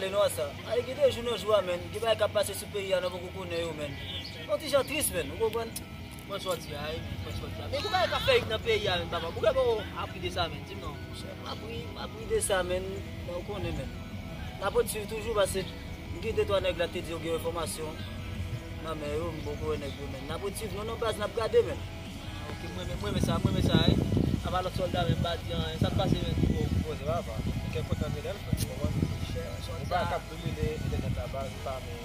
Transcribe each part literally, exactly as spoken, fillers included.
Non, sa. Ay, gen de jou nan jou a, menn. Gen bagay k ap pase sou peyi a, nou poko konnen yo, menn. Yon ti jan tris, menn. Ou konprann? Mwen sòti a, wi, mwen sòti a. Men gon bagay k ap fè nan peyi a, menn, papa. Bouke poko ap ri de sa, menn. Di m non. M ap ri, m ap ri de sa, menn. Men ou konnen, menn. N ap ret swiv toujou, paske m gen de twa nèg la te di yo gen enfòmasyon nan men yo, m poko wè nèg yo, menn. N ap ret swiv nou nan baz, n ap gade, menn. Ok, mwen, mwen, mwen renmen sa, mwen renmen sa, wi. Apa lòt sòlda menm pa di anyen, sa k pase menm? Bon, poze papa. Kèk kontan gen lè l fè, ou konprann? Ou pa ka domine entènèt la, pa, pa, men,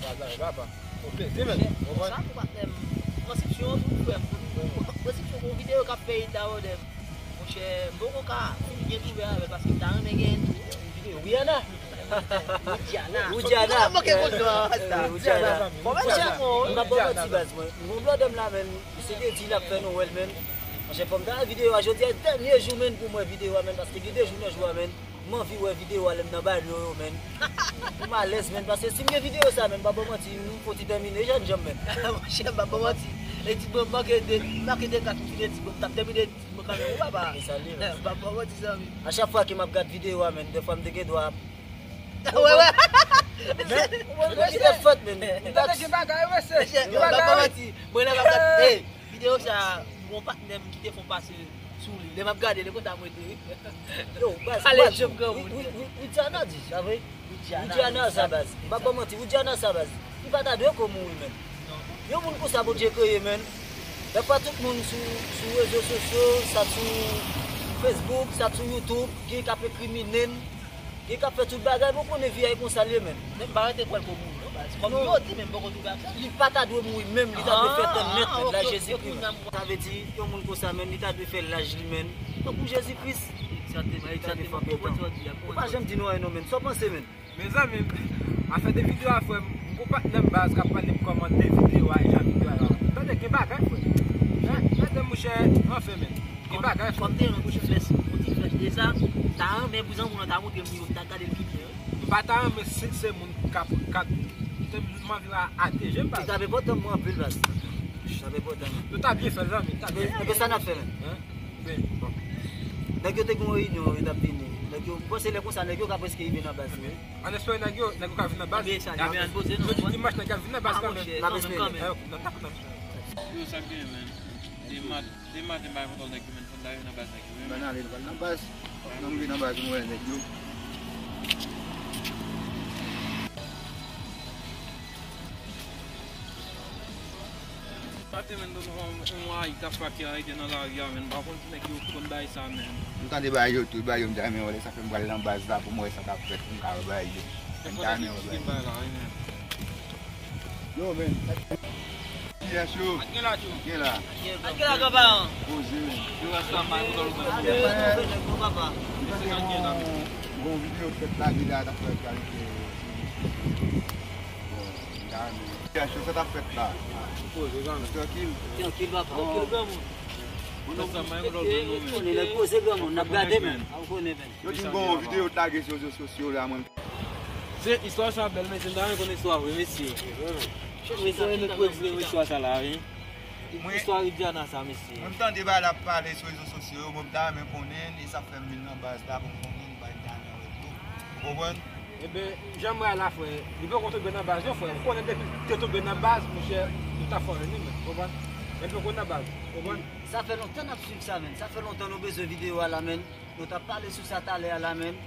pa, pa, papa. Ou plezi menm, ou konprann? Sa pou patnè m. Transkripsyon tou frè m. Transkripsyon pou videyo k ap fè it la, brother. Monchè, m poko ka fin byen twouve avè l paske m ta renmen genyen tou. Videyo Rihanna. Widiana. Widiana. Sa manke konn non, sa. Eh, Widiana. Bon, men, monchè, m pa ba w manti, baz, mwen. M gon blòdè m la, menn. Misye te di l ap fè Nwèl, menn. Monchè, fò m ta wè videyo a jodi a, dènye jou, menn, pou m wè videyo a, menn, paske gen de jou nan jou a, menn. M anvi wè videyo a lè m nan Balyo yo, menn. Pou m alèz, menn, paske si m gen videyo sa, menn, m pa ba w manti, m fò ti tèmine jèn jan m, menn. Monchè, m pa ba w manti. E ti bò manke de, manke de kat, m file ti bò, m t ap tèmine ti bò kanmenm, wi, papa. E sa l ye, menn. M pa ba w manti, zanmi. A chak fwa ke m ap gad videyo a, menn, dèfwa m te gen dwa Wè, wè. Ou wè, mwen ki te fèt, menn. Tande gen bagay, wè, se gen bagay, wè. Mwen la m ap gade, hey, videyo sa, gon patnè m ki te fè yon pase sou li. Lè m ap gade, lè konsa mwen te. Yo, baz, ale, baz, jòb granmoun. Wi, wi, wi, Widiana di, sa vre? Widiana sa, baz. M pa ba w manti, Widiana sa, baz. Li pa ta dwe ko mouri, menn. Yon moun konsa Bondye kreye, menn. Dèfwa tout moun sou, sou rezo sosyo, sa sou Facebook, sa sou YouTube, gen k ap enkrimine n. Gen k ap fè tout bagay, bon, konnen vi a e konsa l ye, menn. Men m pa rete kwè l ko mouri non, baz. Kòm yo di, men m poko twouve ak sa. Li pa ta dwe mouri menm, li ta dwe fè tan nèt, menn, la Jezikri, menn. Sa vle di, yon moun konsa, menn, li ta dwe fè laj li, menn. Tankou Jezi Kris. Egzakteman, egzakteman. Ou pa janm di nou anyen non, menn. Sa w panse, menn? Mezanmi, afè de videyo a, frè m, m gon patnè m baz k ap pale m kòmantè videyo a, e jan videyo a ye. Tande, gen bagay, frè. Hein? Tande, monchè, anfen, menn. Gen bagay, frè. Kòm te yon ti flèch, yon ti flèch de sa, m ta renmen pou zanmi w lan ta montre m li, pou m ta gade l pi byen, wi. M pa ta renmen si se moun k ap, k ap, m anvi a, ate je m, baz. Li t ap enpòtan pou mwen anpil, baz. Li t ap enpòtan. Nou ta byen fè l, zanmi, ta byen. Ebyen, sa n ap fè, menn? Hein? Bon. Nèg yo te gen yon reyinyon, yo t ap vini. Nèg yo, m panse lè konsa, nèg yo ka prèske rive nan baz, wi. Ann espere nèg yo, nèg yo ka vin nan baz. Ebyen, sa, ebyen, ann poze non. Jodi dimanch, nèg yo ap vin nan baz kanmenm. N ap espere. Yo, sa k genyen, menn? Demat, demat, demat, kontan nèg yo, menn, fò n ale nan baz nèg yo, wi. N ale, nou pral nan baz. Fòk nou rive nan baz, nou wè nèg yo. Maten, menn, yon, yon ayik t ap pati arete nan lari a, menn. M pa konn si nèg yo konn bagay sa, menn. M tande bagay yo tou, bagay yo, m di, a, men wè, sa fè m pral nan baz la pou m wè sa k ap fèt, pou m ka wè bagay yo. M ta renmen wè bagay yo. Yo, menn. Yes, yo. Gen la, Djo. Gen la. Gen la, granparan. Poze, menn. Yo, rasta mal, kontan nou. Gon videyo k fèt lage la, t ap fè kalite. Bon, m ta renmen. Yes, yo, sa t ap fèt la. Poze, granmoun. Trankil. Trankil, papa. Trankil, granmoun. Ou konnen nèg poze, granmoun, n ap gade, menn. Ou konnen, menn. Yo di m gon videyo t lage sou rezo sosyo la, mwen. Se istwa sa bèl, mesye, m ta renmen konn istwa vre, mesye. Mesye, renmen pwodui istwa sa la, wi. Istwa Ridiana sa, mesye. Mwen, m tande bagay la ap pale sou rezo sosyo yo, mwen, m ta renmen konnen, e sa fè m vin nan baz la pou m konnen, m ta renmen wè tou. Ou konprann? Ebyen, jan m wè a la, frè, li poko tonbe nan baz, non, frè. Ou konnen depi l te tonbe nan baz, monchè, nou t ap fè anyen, menn. Ou konprann? Men l poko nan baz. Ou konprann? Sa fè lontan n ap swiv sa, menn. Sa fè lontan nou bezwen videyo a la, menn. Nou t ap pale sou sa talè a la, menn.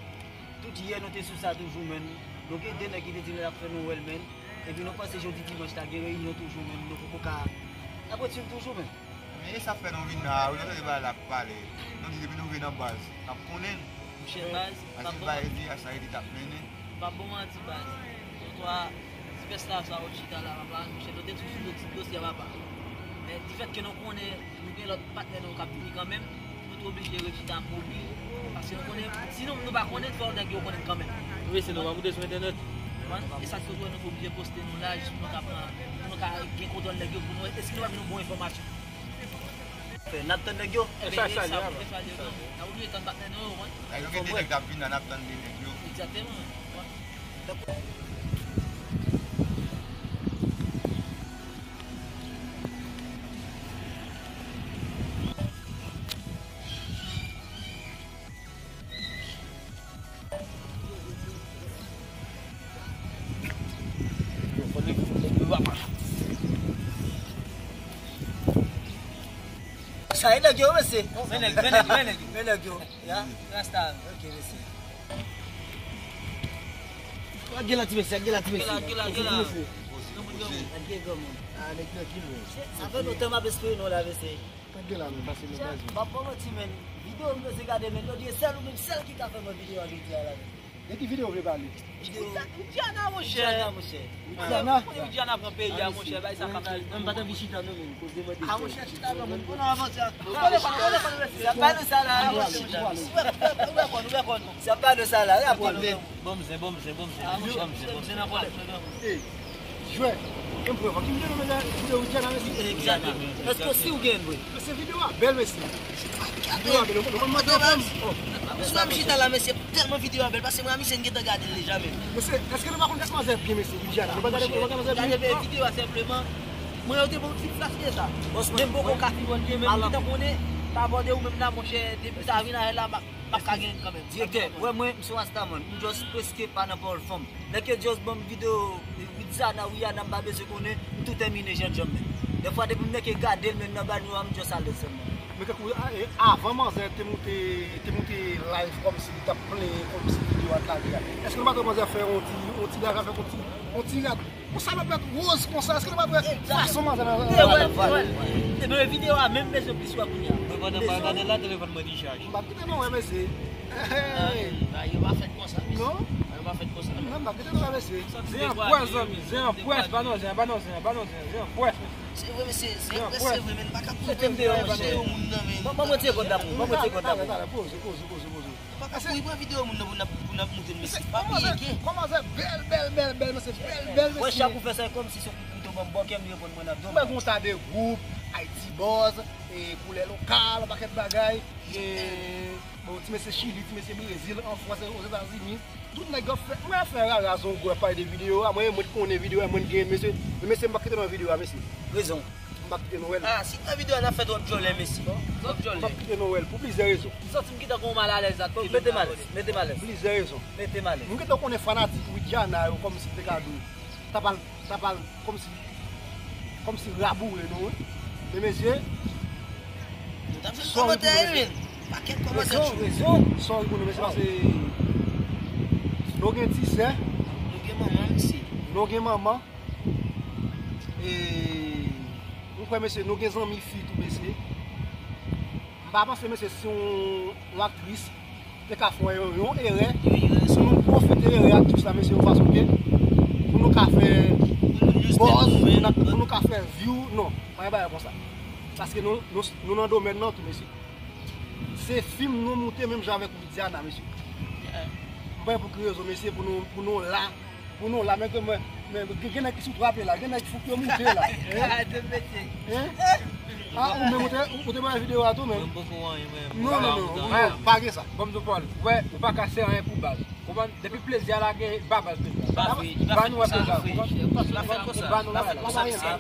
Tout yè nou te sou sa toujou, menn. Nou gen de nèg ki te di nou y ap fè Nwèl, menn. Epi nou panse jodi dimanch la gen reyinyon toujou, menn. Nou poko ka. N ap ret swiv toujou, menn. Men e sa k fè nou vin la, wi, nou tande bagay la ap pale. Nou di depi nou rive nan baz, n ap konnen. Monchè, baz, m p ap ba w manti. Paske bagay di a sa, e li t ap mennen. M p ap ba w manti, baz. Kontwa, ti pès la sa ou chita la, papa, monchè, nou te sou sou dosye a, papa. Men, difèt ke nou konnen, nou gen lòt patnè nou k ap vini kanmenm, nou te oblije rechita pou li. Paske nou konnen, si nou, nou pa konnen, fò nèg yo konnen kanmenm. Wi, se nou pa moute sou entènèt. Konprann? E sa k fè nou te oblije poste nou la, jis pou nou ka pran, pou nou ka gen kontwòl nèg yo, pou nou, èske nou pa gen yon bon enfòmasyon. N ap tann nèg yo. Ebyen, sa, sa, sa, n ap oblije tann patnè nou yo, wi. Nèg yo gen de nèg k ap vin la, n ap tann de nèg yo. Egzakteman. Ay, nèg yo, mesye. Men nèg, men nèg, men nèg. Men nèg yo. Ya? Rasta. Ok, mesye. Ak gen la, ti mesye, ak gen la, ti mesye. Ak gen la, ak gen la. Ak gen granmoun. Ah, nèg trankil, men. Sa fè lontan m ap espere nou la, mesye. Ak gen la, men, pase nou baz. M ap ba w manti, men. Videyo m bezwen gade, men. Yo di e sèl ou menm, sèl ki ka fè mwen videyo a jodi a la, men. De ki videyo w vle pale? Videyo Widiana, monchè. Widiana, monchè. Widiana? Wi, Widiana pran peyi a, monchè. Bagay sa pa pale. Mwen pa t anvi chita, non, men. Koze mwen de. Ah, monchè, chita, non, men. Bon, avanse. Ou konnen pa, ou konnen pa, mesye. Sa pa nou sa la, monchè. Ou wè, ou wè, ou wè, ou wè, ou wè. Sa pa nou sa la, rapò nou. Bon, mwen, bon, mwen, bon, mwen. Ah, monchè, bon, mwen, bon, mwen nan pwòblèm. Ey, jwè. Gen prèv, ki videyo nou mete videyo Widiana, mesye? Egzakteman. Èske si w gen vre? Mesye, videyo a bèl, mesye. Videyo a bèl, nou konn mande anfòm. Mesye, m chita la, mesye, tèlman videyo a bèl, paske mwen a misye m gentan gade l deja menm. Mesye, èske nou pa konn gade manzè byen, mesye, Widiana? Nou pa gade, nou pa gade manzè byen? Gade videyo a senpleman. Mwen, yo te bon ti flash de sa. Menm poko ka fibòn gen, men m gentan konnen, pa bòde ou menm la, monchè, depi sa vin a la, m ap, m ap ka gen kanmenm. Direktè, wè mwen, m se Rastaman, m just preske pa nan pawòl fanm. Nèg yo just ban m videyo Widiana, Widiana, m pa bezwen konnen, m tou tèmine jènjan m menm. Dèfwa, depi m nèke gade l menm nan bagay nou a, m just alèz sèlman. Men tankou, a, e, avan manzè te moute, te moute live kòmsi li t ap plenyen, kòmsi videyo a t lage a. Èske nou pa t wè manzè fè yon ti, yon ti live avèk yon ti, yon ti rad, yon salopèt woz konsa? Èske nou pa t wè fason manzè nan, nan, nan, nan, nan, nan, nan, nan, videyo a menm bezwen plis wè kounye a. Mwen pandan m ap gade la, telefòn mwen dichaje. M p ap kite non, wè, mesye. Hey, hey. Bagay yo pa fèt konsa, mesye. Non? Bagay yo pa fèt konsa, non. Non, m p ap kite non, wè, mesye. Zen an pwès, zanmi, zen an pwès, ba non zen, ba non zen, ba non zen, zen an pwès, mesye. Se vre, mesye, zen an pwès, se vre, men nou pa ka kouri pran videyo moun nan, men. Ban mwen tire kòd la pou ou, ban mwen tire kòd la pou ou. Talè, talè, poze, poze, poze, poze. Nou pa ka kouri pran videyo moun nan pou n ap, pou n ap moute l, mesye. Pa bliye ke. Kòman se bèl, bèl, bèl, bèl, mesye, bèl, bèl, mesye. Mwen chak ou fè sa, e kòmsi se yon kouto ban m bòkè m li reponn mwen nan do m. Mwen gon ta de gwoup, Haiti Buzz, e koulè lokal, yon pakèt bagay. Gen, bon, ti mesye Chili, ti mesye Brezil, an Frans, Ozetazini. Tout nèg yo ap fè, mwen ap fè rara zongo ap pale de videyo a, mwen, mwen konnen videyo a, mwen gen, mesye, men mesye, m p ap kite nan videyo a, mesye. Rezon. M p ap kite nou wè l. Ah, si nan videyo a n ap fè twòp djòlè, mesye. Twòp djòlè. M p ap kite nou wè l, pou plizyè rezon. M santi m gentan gon malalèz la, twòp. Mete m alèz, mete m alèz. Plizyè rezon. Mete m alèz. Nou gentan konnen fanatik Widiana yo, kòmsi m te ka di w. T ap al, t ap al kòmsi, kòmsi raboure nou, wi. Men mesye, nou t ap jwenn kòmantè, wi, men pakèt kòmantè. Rezon, rezon. Sorry pou nou, mesye, paske nou gen ti sè. Nou gen manman, mesye. Nou gen manman. E, nou kwè, mesye, nou gen zanmi fi tou, mesye. M pa panse, mesye, si yon, yon aktris te ka fè yon, yon erè, pou nou pwofite erè aktris la, mesye, yon fason ke pou nou ka fè buzz, pou nou ka fè view, non, pa gen bagay konsa. Paske nou, nou, nou nan domèn nan tou, mesye. Se fim nou moute menm jan avèk Widiana, mesye. M pa wè pou ki rezon, mesye, pou nou, pou nou la, pou nou la, men ke mwen, men gen, gen nèg ki sou twa pye la, gen nèg fou ki yo moute la. Hein? Hein? Ah, ou menm ou te, ou te bay videyo a tou menm? Mwen poko anyen, mwen. Non, non, non, non, pa gen sa. Bon, m di w, Paul, ou wè, ou pa ka sè anyen pou baz. Konprann? Depi plezi a lage, ba baz plezi a. Ba nou wè plezi a, konprann? Ba nou wè la.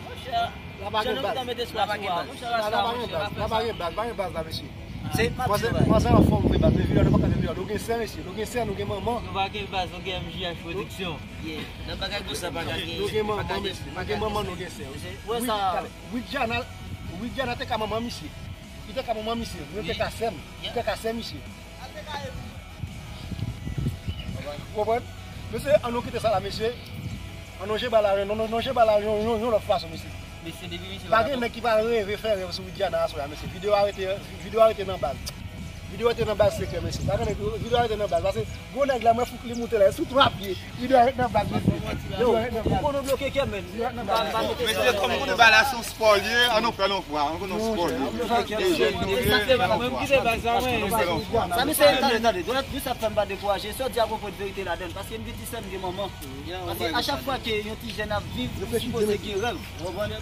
La pa gen baz. La pa gen baz. La pa gen baz. La pa gen baz. Pa gen baz la, mesye. Manzè, manzè anfòm vre, baz. Men videyo a, nou pa ka fè videyo a. Nou gen sè, mesye. Nou gen sè, nou gen manman. Nou pa gen baz, nou gen M J H Production. Yeah. Nan bagay konsa pa ka gen. Nou gen manman, mesye. Nou gen manman, nou gen sè. Wi, talè. Widiana, Widiana te ka manman misye. Li te ka manman misye. Mwen te ka sè m. Li te ka sè misye. Ou konprann? Mesye, an nou kite sa la, mesye. An nou jere bagay la, non, non, non, jere bagay la yon, yon, yon lòt fason, mesye. Mesye, depi misye pa gen nèg ki pa reve fè rèv sou Widiana aswè a, mesye. Videyo a rete, videyo a rete nan baz. Videyo a rete nan baz sekrè, mesye. Pa gen nèg, videyo a rete nan baz. Paske gwo nèg la, mwen fou li moute la, sou twa pye. Videyo a rete nan baz, mesye. Yo, ou konnen w bloke kè m, men. Mesye, kòm ou konnen bagay la se yon spò l ye, an nou fè l yon fwa, an nou fè l yon spò l ye. E jèn nou ye, fè l yon fwa. Sa misye, tande, tande, tande, nou sa fè m pa dekouraje, se w di a pwopo de verite ladan l, paske m gen ti sè m, gen manman. Paske a chak fwa ke yon ti jèn ap viv, li sipoze gen rèv. Ou konprann?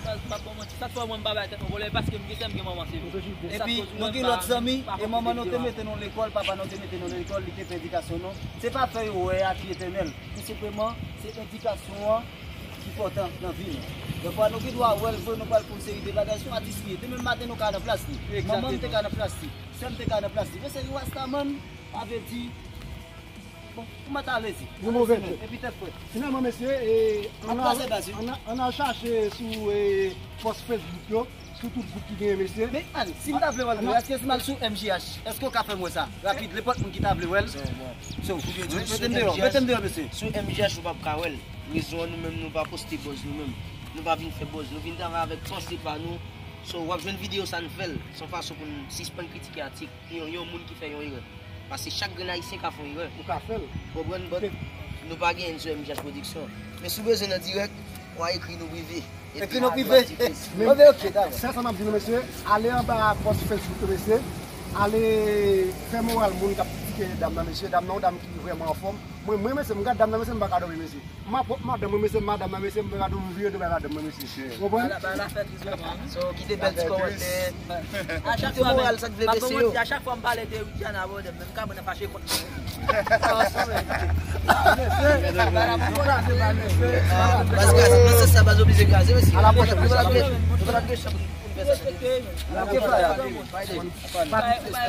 Sa fè mwen m pa bay tèt mwen pwoblèm, paske m gen sè m, gen manman, se vre. Epi, nou gen lòt zanmi, e manman nou te mete nou lekòl, papa nou te mete nou lekòl, li te fè edikasyon nou. Se pa fè yo wè a ki etènèl. Tou senpleman, se edikasyon an ki enpòtan nan vi nou. Dèfwa, nou gen dwa wè l vre, nou pral fè yon seri de bagay, se yon atis li ye. Demen maten, nou ka nan plas li. Manman m te ka nan plas li. Sè m te ka nan plas li. Men se yon Rastaman, pa vle di Bon, kòman ta lezi? Yon move tèt. Epi tèt frèt. Finalman, mesye, e, ann al chache sou, e, pòs Facebook yo, sou tout gwoup ki genyen, mesye. Men, man, si m ta vle wè l, èske si m al sou M J H, èske w ka fè m wè sa? Rapid, nenpòt moun ki ta vle wè l. So, mete m deyò, mete m deyò, mesye. Sou M J H, ou p ap ka wè l. Rezon an, nou menm, nou pa poste buzz nou menm. Nou pa vin fè buzz. Nou vin travay avèk panse pa nou. So, w ap jwenn videyo sa n fè l. Se yon fason pou n sispann kritike atik. Yon, yon moun ki fè yon erè. Paske chak grenn ayisyen ka fè yon erè. Ou ka fè l. Konprann, but nou pa genyen n sou M J H Production. Men si w bezwen nan dirèk, w a ekri nou prive. Ekri nou prive. Ok, ok, dakò. Sèl sa m ap di nou, mesye, ale anba pòs Facebook yo, mesye. Ale fè moral moun k ap kritike dam nan, mesye. Dam nan, yon dam ki vrèman anfòm. Mwen, mwen, mesye, m gad dam nan, mesye, m pa ka dòmi, mesye. M ap wont madanm mwen, mesye, madanm nan, mesye, m pa ka dòmi, m vire do bay madanm mwen, mesye. Ou konprann? Ba la, ba la fè tris vrèman, wi. So, kite bèl ti kòmantè. A chak fwa, moral, sa k vle blese yo. A chak fwa m pale de Widiana, brother, men m ka mwen fache kont mwen. Baz, kraze, baz, se sa, baz, oblije kraze, mesye. A la pwòchèn, mesye. Pa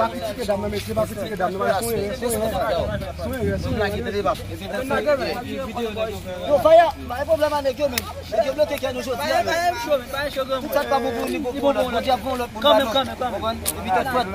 kritike dam nan, mesye, pa kritike dam nan, mesye, se yon erè, se yon erè, se yon erè, se yon erè. Yo, Faya, pa gen pwoblèm a nèg yo, men. Nèg yo bloke kè nou jodi a, men. Tout sa k pa bon pou nou, li bon pou lòt. Bondye ap voye yon lòt moun ba nou. Konprann? Epi tèt frèt.